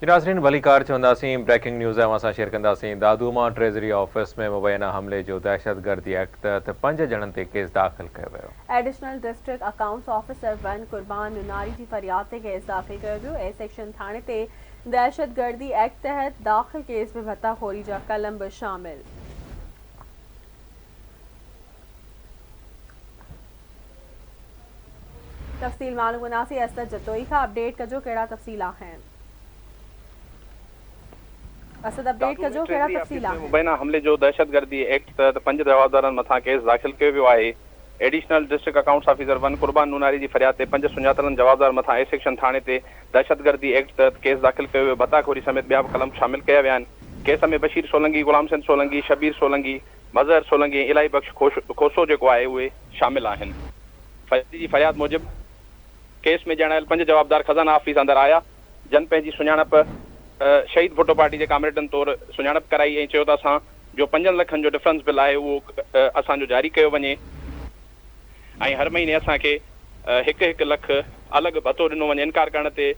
جي ناظرين ڀليڪار چونداسين بريڪنگ نيوز اوهان سان شيئر ڪنداسين دادو مان ٽريزري آفيس ۾ مبينا حملي جو دهشتگردي ايڪٽ تحت پنج ڄڻن تي ڪيس داخل ڪيو ويو. Additional district accounts officer one Qurban Nunari جي فرياد تي ڪيس داخل ڪيو ويو. اي سيڪشن ٿاڻي تي دهشتگردي ايڪٽ تحت داخل ڪيس ۾ ڀتا خوري جا قلم به شامل. تفصيل معلوم ڪنداسين اسد جتوئي کان اپڊيٽ ڪجو ڪهڙا تفصيل آهن اسد اپڊيٽ دادو ۾ ڪجو ڪهڙا ٽريزري تفصيل آفيس ۾ آهن. مبينا حملي جو دهشتگردي ايڪٽ تحت پنج جوابدارن مٿان ڪيس داخل ڪيو ويو آهي. Additional district accounts officer one Qurban Nunari جي فرياد تي پنج سڃاتلن جوابدار مٿان اي سيڪشن ٿاڻي تي دهشتگردي ايڪٽ تحت ڪيس داخل ڪيو ويو ڀتا خوري سميت ٻيا به قلم شامل ڪيا ويا آهن ڪيس ۾ بشير سولنگي، غلام حسين سولنگي، شبير سولنگي، مظهر سولنگي ۽ الاهي بخش کوسو جيڪو آهي اهي شامل آهن. فريادي جي فرياد موجب ڪيس ۾ ڄاڻايل پنج جوابدار خزانه آفيس اندر آيا جن پنهنجي سڃاڻپ شهيد ڀٽو پارٽي جي ڪامريڊن طور سڃاڻپ ڪرائي ۽ چيو ته اسان جو پنجن لکن جو ڊفرنس بل آهي اهو اسان جو جاري ڪيو وڃي ۽ هر مهيني اسان کي هڪ هڪ لک الڳ ڀتو ڏنو وڃي انڪار ڪرڻ تي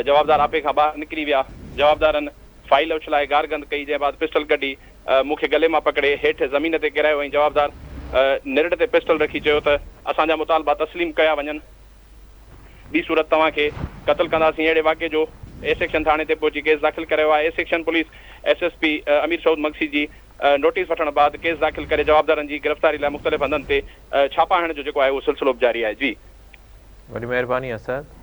جوابدار آپي کان ٻاهر نڪري ويا جوابدارن فائيل اڇلائي گارگند ڪئي جنهن بعد پسٽل ڪڍي مون کي گلي مان پڪڙي هيٺ زمين تي ڪيرايو ۽ جوابدار نرڙ تي پسٽل رکي چيو ته اسان جا مطالبا تسليم ڪيا وڃن ٻي صورت توهان کي قتل ڪنداسين اهڙي واقعي جو اي سيڪشن ٿاڻي تي پهچي ڪيس داخل ڪرايو آهي A section police S S P Amir Saud Magsi جي نوٽيس وٺڻ بعد ڪيس داخل ڪري جوابدارن جي گرفتاري لاء مختلف هنڌن تي ڇاپا هڻڻ جو جيڪو آهي اهو سلسلو به جاري آهي جي. وڏي مهرباني اسد.